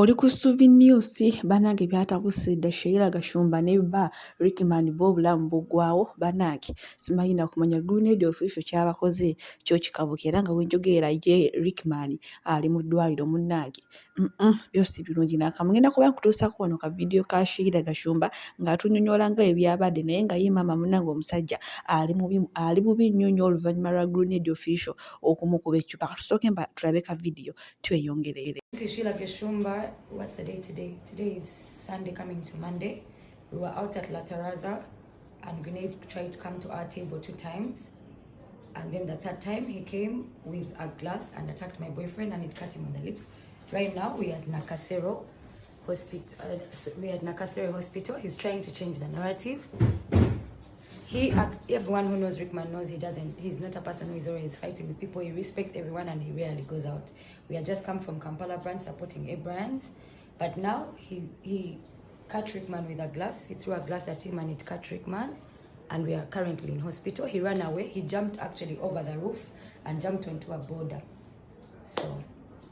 Oli ku Ssuubi News banange byatabuse dda Sheila Gashumba ne bba Rickman bo obulamu buggwawo banange simanyi nakumanya Grenade Official kyabakoze kyo kikabuka era nga wenjogerera ye Rickman ali mu ddwaliro munnange byo si birungi nakamu. Ngenda kuba nkutuusaako wano ka vidiyo ka Sheila Gashumba ng'atunyonyola nga bwe byabadde naye nga ye maama munnange omusajja ali mubi ali bubi nnyo nnyo oluvannyuma lwa Grenade Official okumukuba eccupa. Katusooke mba tulabe ka vidiyo tweyongere. This is Sheila Gashumba. What's the day today? Today is Sunday coming to Monday. We were out at La Terraza and Grenade tried to come to our table 2 times. And then the 3rd time he came with a glass and attacked my boyfriend and it cut him on the lips. Right now we are at Nakasero Hospital. We are at Nakasero Hospital. He's trying to change the narrative. Everyone who knows Rickman knows he doesn't, he's not a person who is always fighting with people. He respects everyone and he rarely goes out. We had just come from Kampala branch supporting Abryanz, but now he cut Rickman with a glass. He threw a glass at him and it cut Rickman, and we are currently in hospital. He ran away. He jumped actually over the roof and jumped onto a border. So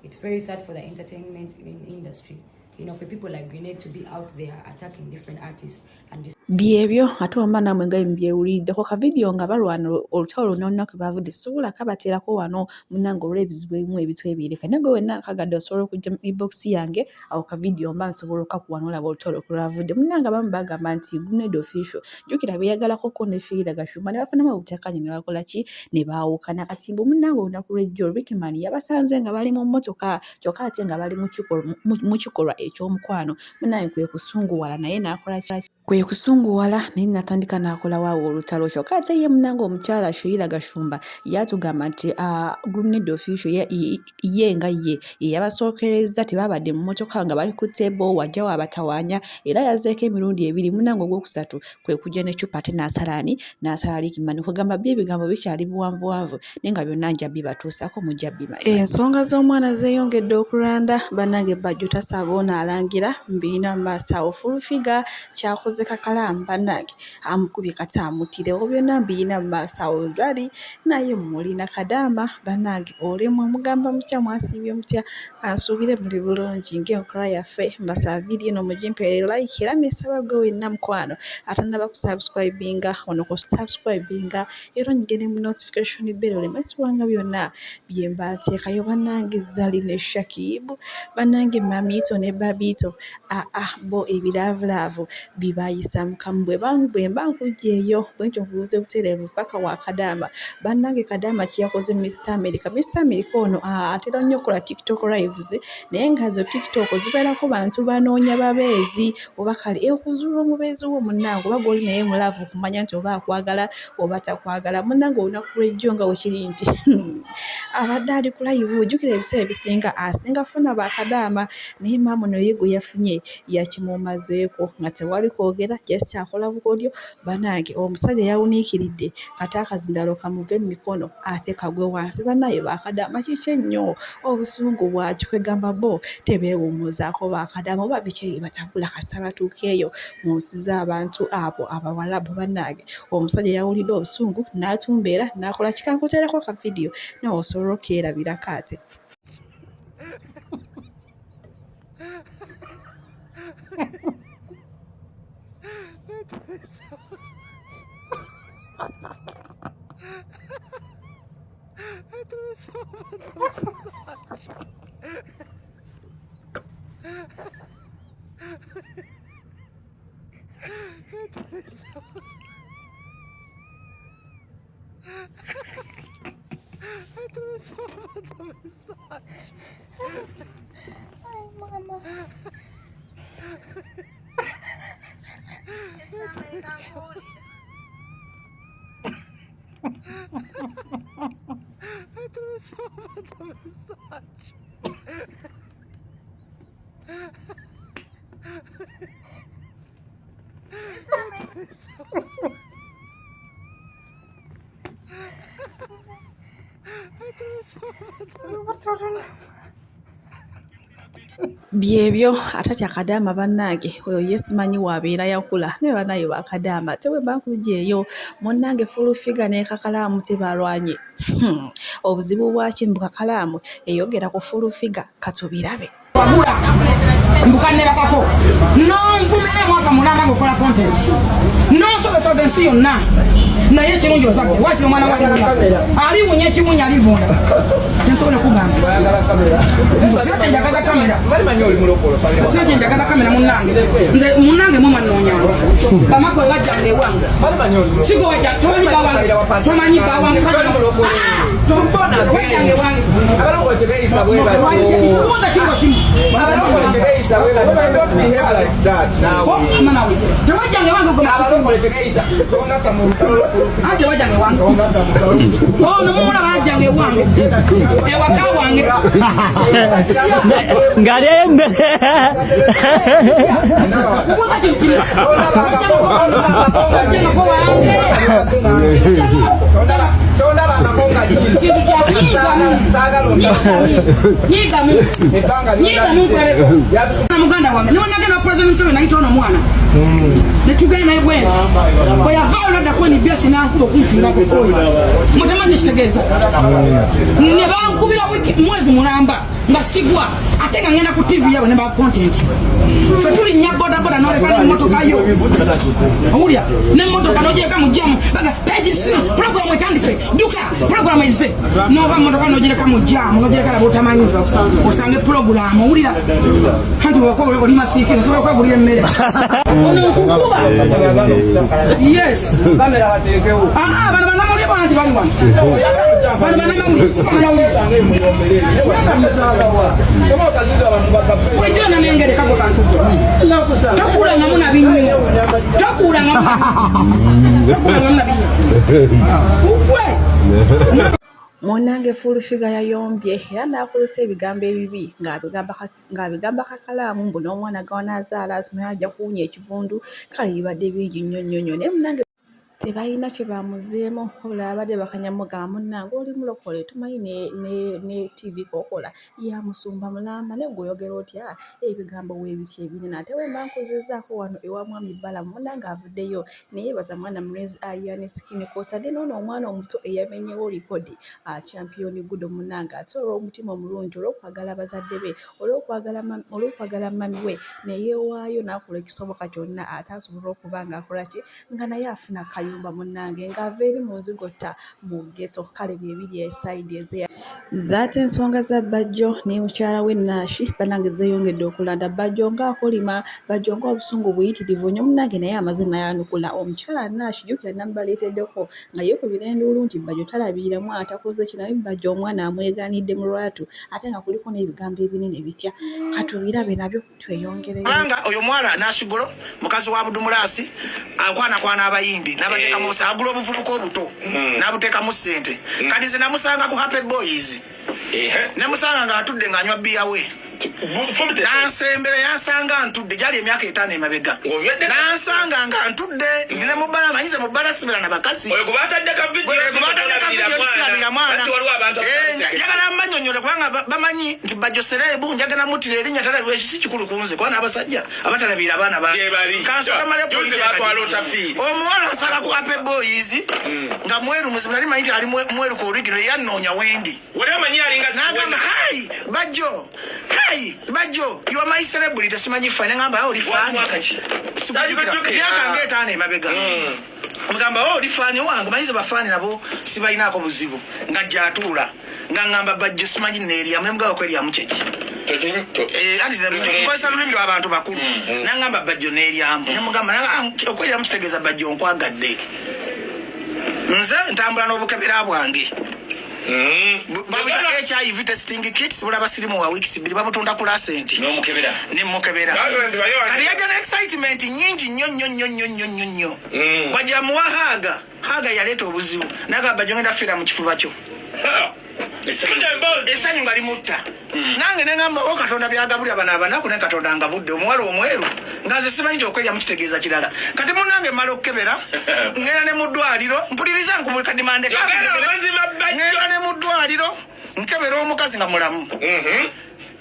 it's very sad for the entertainment industry, you know, for people like Grenade to be out there attacking different artists and this. Byebyo ate wamma nammwe nga mbyewuliddeko ka vidiyo nga balwana olutalo lwonna olunaku lwe baavudde sisobola kabateerako wano munnange olw'ebizibu ebimu ebitwebiireka naye gwe wenna akagadde osobola okujja mu inbox yange awo ka vidiyo mba nsobola okakuwa n'olaba olutalo kwe lwavudde. Munnange abamu bagamba nti Grenade Official jjukira beeyagalako ko ne Sheila Gashumba ne bafunamu obutakkaanya ne bakola ki ne baawukana. Kati mbu munnange olunaku lw'ejjo Rickman yabasanze nga bali mu mmotoka kyokka ate nga bali mu kikolwa eky'omukwano munnange kwe kusunguwala naye n'akola ki kwe kusunguwala naye n'atandika n'akola waawo olutalo kyokka ate ye munnange omukyala Sheila Gashumba yatugamba nti Grenade Official ye nga ye ye yabasookerezza tebabadde mu mmotoka nga bali ku table wajja waabatawaanya era yazzeeko emirundi ebiri munnange ogwokusatu kwe kujja n'eccupa ate n'asala ani n'asala Rickman kugamba byo ebigambo bikyali buwanvuwanvu naye nga byonna nja bibatuusaako mujja bimanya. Ensonga z'omwana zeeyongedde okulanda bannange Bajjo tasaba ono alangira mbirina mu maaso awo full figure kyakoze kakalaamu bannange amukubye kati amuttirewo byonna mbirina mu maaso awo Zari naye mulina kadaama bannange olemwa mugamba mutya mwasiibye mutya kansuubire muli bulungi ng'enkola yaffe mbasaba vidiyo eno mugimpeere like era nesaba gwe wenna mukwano atannaba kusubscribinga ono ku subscribinga era onyige ne mu notification bell oleme siwanga byonna bye mba nteekayo bannange Zari ne Shakib bannange Mamiito ne Babiito bo ebiraavulaavu bibayisa mukamu bwe mba nkujja eyo bwe ntyo nkubuuze butereevu paka wa Kadaama bannange Kadaama kye yakoze Mr America. Mr America ono atera nnyo okukola TikTok lives naye nga zo TikTok zibeerako bantu banoonya babeezi oba kale okuzuula omubeezi wo munnange oba gw'oli naye mu love okumanya nti oba akwagala oba takwagala. Munnange olunaku lw'ejjo nga bwe kiri nti abadde ali ku live jjukira ebiseera ebisinga asinga kufuna bakadaama naye maama ono ye gwe yafunye yakimumazeeko nga tewali kwogera just akola bukodyo bannange omusajja yawuniikiridde kati akazindaalo kamuve mu mikono ate kagwe wansi bannaye bakadaama kiki ennyo obusungu bwaki kwegamba bo tebeewummuzaako bakadaama oba biki ebibatabula kasita batuuka eyo mu nsi z'abantu abo abawalabu bannange omusajja yawulidde obusungu n'atumba era n'akola ki kankuteereko ka vidiyo naawe osobola okkerabirako ate. Ai, mama. Byebyo atatya Kadaama bannange oyo ye simanyi w'abeera yakula naye bannaye bakadaama ate bwe mba nkujja eyo munnange full figure ne kakalaamu tebalwanye. Obuzibu bwaki mbu kakalaamu yayogera ku full figure katubirabe. Mbukanebakako nonvumira mwaka mulamba ngaokola content nonsobesoza ensi yonna, naye ekirungi ozadde wakiri omwana waliwunya ekiwunya alivunda. Kyensobola okugamba, sina kyenjagaza kamera, sina kyenjagaza kamera. Munange, nze munange mwe mwannoonyanga bamako webajjanga ewange, sigo wajja tomanyi bawange, tomanyi bawange wajjanga ewange. Kubuuza kingo kimu. Mama, tewajjanga ewange gwe anti tewajjanga ewange. Ono mumulaba ajjanga ewange, ewaka wange. Ng'alyayo emmere. Kubuuza kintu kimu, wajjangako wange kintu kya nyigamu, nyigamu, nyigamu nkulabeko na muganda wange niwe nagenda. President Museveni nayita ono omwana netugenda naye bwenti. Bwe yavaayo naddako NBS nankuba okunfiirako, mutamanyi kitegeeza ne bankubira wiki mwezi mulamba nga sigwa, ate nga ngenda ku TV yabwe ne ba content. Fe tulinnya bodaboda noleka nemmotoka yo, owulira nemmotoka nogireka mujjamu baga page si program etandise, duka program eze nova mmotoka nogireka mujjamu nogireka laba otamanyi osange program, owulira anti wako oli masiikire osobola okwegulira emmere ono nkukuba. Yes. Ah, bano bannamawulire bona nti bali wano, bano bannamawulire si bannamawulire. Bulijjo nanengere kago kantu tokuulangamu na binnyo, tokuulangamu, tokuulangamu na binnyo ugwe. Munnange Full Figure yayombye era n'akozesa ebigambo ebibi ng'abigamba kakalaamu mbu n'omwana gwanaazaala simanyi ajja kuwunya ekivundu. Kale bibadde bingi nnyo nnyo nnyo, naye munnange tebalina kye bamuzeemu, wabula babadde bakanya mugamba, munnange oli mulokole, tumanyi ne TV k'okola ya musumba mulamba, naye ggwe oyogera otya ebigambo weebityo ebinene? Ate bwe mba nkozezaako wano ewa mwami Balamu, munnange avuddeyo ne yeebaza mwana mulenzi Alien Skin, kw'otadde n'ono omwana omuto eyamenyewo likodi, Champion Gudo. Munnange ate olw'omutima omulungi, olw'okwagala bazadde be, olw'okwagala mummy we, ne yeewaayo n'akola ekisoboka kyonna ate asobole okuba ng'akola ki, nga naye afuna kayumba, munnange ng'ava eri mu nzigotta mu ghetto. Kale bye biri e side eze zaate. Ensonga za Bajjo ne mukyala we Naashi, bannange, zeeyongedde okulanda. Bajjo ng'akolima, Bajjo ng'obusungu buyitirivu nnyo, munnange naye amaze n'ayanukula omukyala Naashi. Jjukira namubaleeteddeko nga yeekubira enduulu nti Bajjo talabirira mwana, takoze ki, naye Bajjo omwana amwegaanidde mu lwatu, ate nga kuliko n'ebigambo ebinene bitya. Katubirabe nabyo tweyongereyo. Kubanga oyo muwala Nashigolo mukazi wa Budumulasi, akwanakwana abayimbi n'abateekamu, agula obuvubuka obuto n'abuteekamu ssente. Kati nze namusanga ku Happy Boys, nemusanga ng'atudde ng'anywa bbiya we, nansembera, yansanga ntudde, gyali emyaka 5 emabega, nansanga nga ntudde ndi ne mubbala. Manyize mu bbala sibira na bakazi. Oyo gwe batadde ka video. Gwe batadde ka video tisirabira mwana. Njagala Njagala mbanyonyole kubanga bamanyi nti Bajjo celeb. Njagala muttira erinnya talabira, ekyo si kikulu kunze kuba n'abasajja abatalabira abaana ba Gye bali. Kansooka male. Juzi batwala Otafiire. Omuwala nsanga ku Happy Boys nga mweru muzibu, nali manyi nti ali mweru ku original. Yannoonya wendi. Wali omanyi alinga Nagamba, "Hi Bajjo, hi Bajjo, you are my celebrity." Simanyi fan. Nagamba, "Ah, oli fan." Mwaka ki? Sikujjukira. Tajjukira. Myaka nga 5 emabega. Mugamba, "Oh, oli fan wange." Manyize bafaani nabo sibalinaako buzibu. Nga gyatuula nga ngamba, "Bajjo, simanyi neeryamu." Nemugamba, "Kweryamu kyeki?" Anti nze nkozesa lulimi lw'abantu bakulu. Nangamba, "Bajjo, neeryamu." Nemugamba, "Ah, okweryamu kitegeeza Bajjo nkwagadde." Nze ntambula n'obukebera bwange. Babuyita HIV testing kits, bulaba sirimu wa weeks 2, babutunda ku lasenti. N'omukebera. Nemukebera. Kati yajja ne excitement nyingi nnyo nnyo nnyo nnyo nnyo nnyo nnyo. Bajja muwa hug, hug yaleeta obuzibu. Nagamba, "Bajjo, ngenda fiira mu kifuba kyo." Essanyu nga limutta. Nange neŋamba, "O Katonda byagabulira bano abanaku, ne Katonda ngabudde omuwala omweru." Nga nze simanyi nti okweryamu kitegeeza kirala. Kati munange mmala okukebera, ŋŋenda ne mu ddwaliro. Mpuliriza nkubukadimande. Yogera amazima, Bajjo. Ŋŋenda ne mu ddwaliro, nkebera omukazi nga mulamu.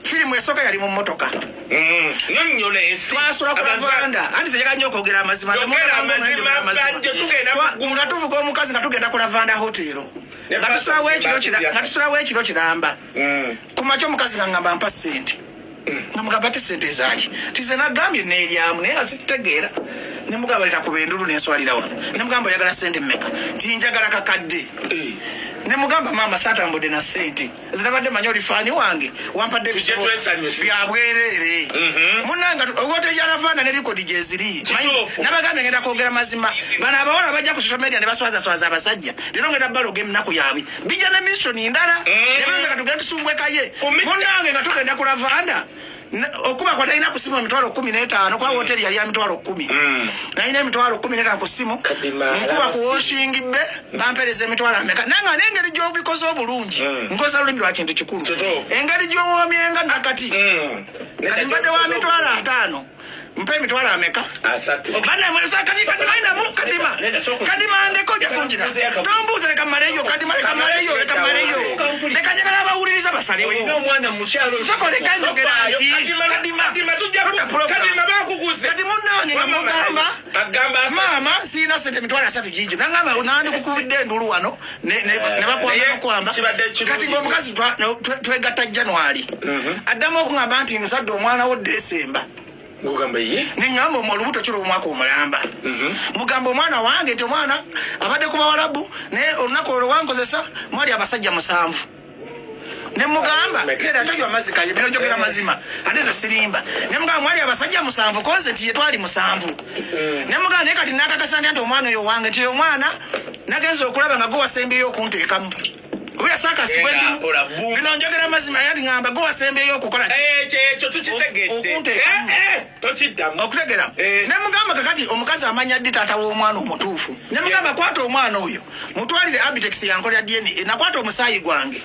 Firimu esooka yali mu mmotoka. Nyonnyola ensi. Twasula ku Lavanda. Anti ze njagala nnyo okwogera amazima. Nze Yogera mwana wange amazima, njogera amazima. Bajjo, tugenda Nga tuvuga omukazi nga tugenda ku Lavanda Hotel, Ne nga tusulawo ekiro Bajjo. nga tusulawo ekiro kiramba. Ku makya omukazi nga ngamba, "Mpa ssente." Namugamba ate sente zaki? Tize nagambye neeryamu naye nga sikitegeera. Nemugamba leta kuba endulu nenswalira wano. Nemugamba oyagala sente mmeka? Ti njagala kakadde. Nemugamba maama saatambudde na sente zinabadde manyi oli faani wange wampadde Tujje ebisolo twesanyuse. bya bwereere. Munange woteri Alavanda ne likodi gyeziri. Kituufu. Nabagambye ngenda kwogera mazima. Bano abawala bajja ku social media ne baswazaswaza abasajja. Leero ngenda baloga emunaku yaabwe. Bijja ne mission ndala. Ne baza katugenda tusumbwekaye. Ku mission. Munange nga tugenda ku Lavanda. Okuba kwa nalina ku simu 15000 kwa hoteli yali ya 100,000. Nalina 15000 ku simu. Kadima, Nkuba ku washing be bampereza emitwalo ameka. Nanga n'engeri gy'obikoze obulungi. Nkozesa lulimi lwa kintu kikulu. Kituufu. Engeri gy'owoomyenga nakati. Kati mbadde wa 50,000. Mpa emitwalo ameka? 30. Bana mwesa kati kati maina mu kadima. Kadima ndeko ja kunjira. Tombuze leka maleyo kadima leka maleyo leka maleyo. Leka njagala abawuliriza basalewo. Olina omwana mukyalo. Soko leka njogera nti Kadima, kadima. Kadima, tujja Tota program. Kadima bakuguze. Kati munnange nga mugamba Agamba asatu. maama sirina sente 30,000 giigyo. Nangamba nandi kukubidde endulu wano ne bakwamba Naye bakwamba. kibadde kirungi. Kati ng'omukazi twegatta January. Addamu okuŋŋamba nti nzadde omwana wo December. Ngugamba ye? Neŋŋamba olubuto kiri omwaka omulamba. Mugamba omwana wange nti omwana abadde ku bawalabu naye olunaku olwo wankozesa mwali abasajja 7. Ne mugamba era tojwa amazzi kaye bino njogera mazima ate nze sirimba. Ne mugamba mwali abasajja 7 konze nti ye twali 7. Ne mugamba naye kati nakakasa nti omwana oyo wange nti omwana nagenze okulaba nga gwe wasembyeyo okunteekamu. Oya saka Genda, sikwedi. kola boom. Bino njogera mazima yandi ngamba gwe wasembyeyo okukola ki? Ekyo ekyo tukitegedde. Okunteekamu. Tokiddamu. Okutegera. Ne mugamba kakati omukazi amanya ddi taata w'omwana omutuufu. Ne mugamba kwata omwana oyo mutwalire Abitex yankolera DNA nakwata omusaayi gwange.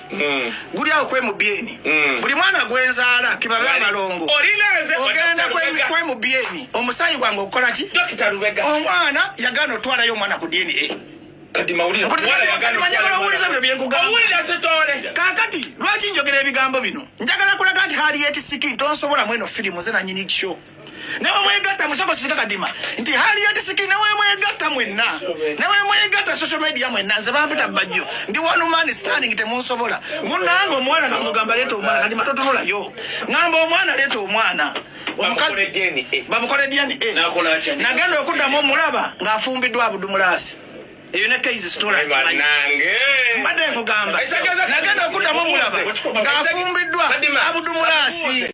Guli awo kwe mu BN. Buli mwana gwenzaala kibabe abalongo. Olina nze Ogenda Dr. Lubega. kwe mu BN omusaayi gwange okukola ki? Dr. Lubega. Omwana yagaana otwalayo omwana ku DNA. Kadima wulira. Mpuliriza, Wala yagaana Kadima, njagala otwala owulirize bino bye nkugamba. Owulira sitole. Kaakati lwaki njogera ebigambo bino? Njagala kulaga nti Harriet Siki tonsobola mweno firimu nze nannyini kyo. Ne bwe mwegatta musoko sirika Kadima nti Harriet Siki ne bwe mwegatta mwenna. Ne bwe mwegatta social media mwenna nze bampita Bajjo. Ndi one man standing temunsobola. Munnange omwana nga mugamba leeta omwana Kadima totunulayo. Ngamba omwana leeta omwana. Omukazi Bamukole DNA. bamukole DNA. N'akola atya? Nagenda okuddamu omulaba ng'afumbiddwa Abudumulaasi. Eyo ne Kaizi story. Bannange. Mbadde nkugamba. Ekitegeeza- Nagenda okuddamu omulaba ng'afumbiddwa Kadima. Abudumulaasi.